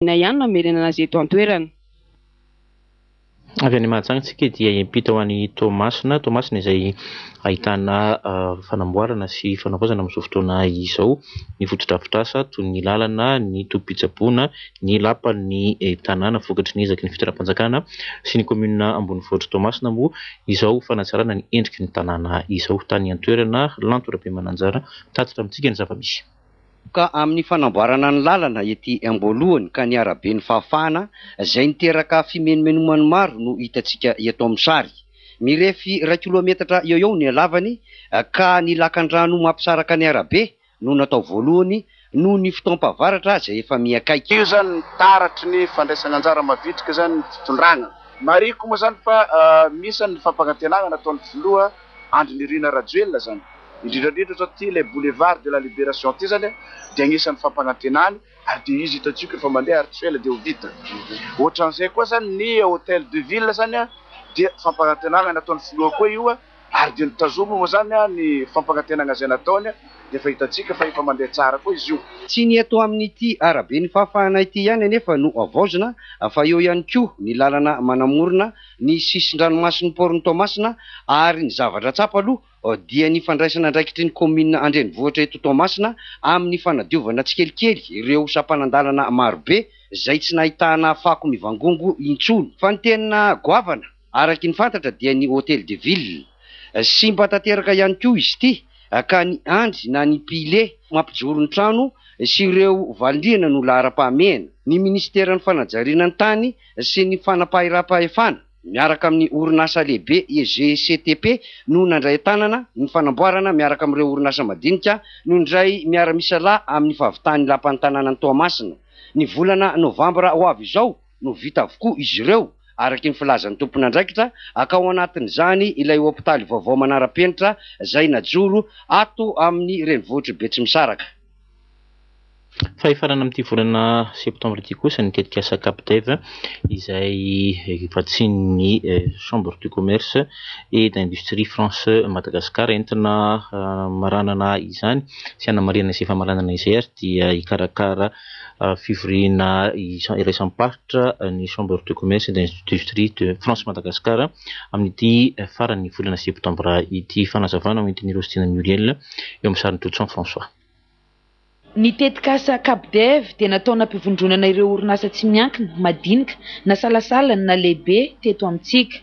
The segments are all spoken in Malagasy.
Ihany no hamerenana azy eto an-toerana. Avy any Mahajanga isika dia hiampita ho any Toamasina. Toamasina izay ahitana fanamboarana sy fanavaozana amin'izao fotoana izao ny fotodrafitrasa toy ny lalana, ny tobim-pitsaboana, ny lapan'ny tanàna. Vokatry ny ezaky ny fitondram-panjakana sy ny kaominina ambonivohitr'i Toamasina moa izao fanatsarana ny endriky ny tanàna izao. Tany an-toerana, Lanto Rabemananjara mitatitra amintsika ny zava-misy. Ka amin'ny fanamboarana ny lalana ety amboalohany ka ny araben'ny Fahafahana izay niteraka fimenomenoman'ny maro no hitantsika eto amin'ny sary. Mirefy iray kilometatra eo eo ny halavany ka ny lakandrano mampisaraka ny arabe no natao voalohany noho ny fotoam-pahavaratra izay efa miha-akaiky. Io zany ny taratry ny fandraisana anjara mavitrika zany ny fitondrana. Marihiko moa zany fa misy ny fampanantenana nataon'ny filoha Andry Nirina Rajoelina zany, indrindra indrindra zao ty ilay boulevard de la libération ty zany dia agnisan'ny fampanantenany ary dia izy hitantsika efa mandeha ary tsy ela dia ho vita. Ohatran'izay koa zany ny hôtel de ville zany dia fampanantenana nataon'ny filoha koa io ary dia nitazomy moa zany ny fampanantenana izay nataony dia efa hitantsika fa efa mandeha tsara koa izy io. Tsy ny eto amin'ity araben'ny Fahafahana ity ihany anefa no havaozina fa eo ihany koa ny lalana manamorona ny sisin-dranomasin'ny Port-n'i Toamasina ary ny zavatra tsapa aloha dia ny fandraisana andraikitry ny kaominina an-drenivohitra eto Toamasina amin'ny fanadiovana tsikelikely ireo sampanan-dalana marobe izay tsy nahitana fako mivangongo intsony. Fa ny tena goavana araky ny fantatra dia ny Hôtel de Ville. Simba tanteraka ihany koa izy ity ka ny andry na ny pile mampijoro ny trano sy ireo valindrihana no laharam-pahamehana. Ny minisiteran'ny fanajariana ny tany sy ny fanapahiram-pahefana miaraka amin'ny orinasa lehibe EGCTP no nandray an-tanana ny fanamboarana miaraka amin'ireo orinasa madinika no indray miara-misalahy amin'ny fahavitan'ny lapan'ny tanànan'i Toamasina. Ny volana novambra ho avy izao no vita avokoa izy ireo, araka ny filazan'ny tompon'andraikitra, ka ao anatin'izany ilay hopitaly vaovao manara-penitra izay najoro ato amin'ny renivohitr'i Betsimisaraka. Fa hifarana amin'ity volana septambra ity kosa ny tetikasa Capdev izay vatsian'ny Chambre de commerce et d'industrie France Madagascar. Entina hamaranana izany sy hanamarihana izay famaranana izay ary dia hikarakara fivoriana iraisam-paritra ny Chambre de commerce et d'industrie de France Madagascar amin'ity faran'ny volana septambra ity. Fanazavana ho entin'i Rostina Muriel eo amin'ny sarin'i Totson François. Ny tetikasa Capdev dia natao nampivondronana ireo orinasa tsy miankina, madinika, na salasalany na lehibe teto amintsika.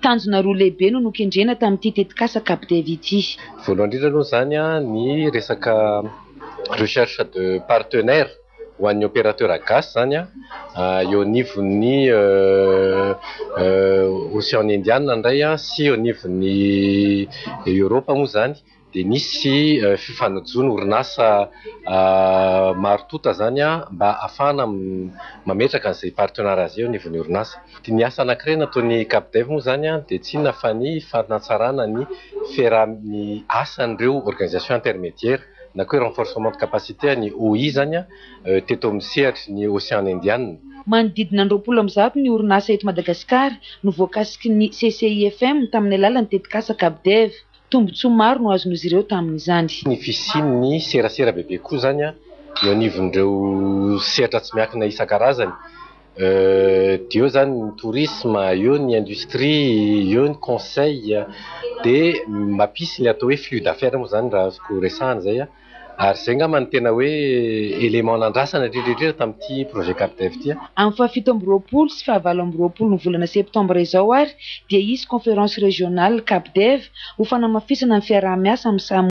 Tanjona roa lehibe no nokendrena tamin'ity tetikasa Capdev ity. Voalohany indrindra aloha izany ny resaka recherche de partenaire ho an'ny opérateur gasy izany eo anivon'ny Océan Indiana indray sy eo anivon'ny Eoropa moa izany. Dia nisy fifanojoana orinasa maro tonta izany mba ahafahana mametraka an'izay partenariat izay eo anivon'ny orinasa. Ny asa anankiray nataon'ny Capdev moa izany dia tsy inona fa ny fanatsarana ny fiaraha-ny asan'ireo organisation intermédiaire na koa hoe renforcement de capacité an'ny OI izany teto amin'ny sehatry ny Océan Indiana. Manodidina ny 120 ny orinasa eto Madagasikara no voakasiky ny CCIFM tamin'ny alalan'ny tetikasa Capdev. Tombontsoa maro no azon'izy ireo tamin'izany. Ny fisian'ny serasera bebe koa izany eo anivon'ireo sehatra tsy miankina isan-karazany, dia eo izany ny tourisme, eo ny industrie, eo ny conseil, dia mampisy ny atao hoe flux d'affaires moa izany raha azoko resahana izay. Ary izay angamba no tena hoe élément nandrasana indrindra indrindra tamin'ity projet Capdev ity. Amin'ny faha-27 sy faha-28 ny volana septambra izao ary dia hisy conférence régionale Capdev ho fanamafisana ny fiaraha-miasa amin'ny samy.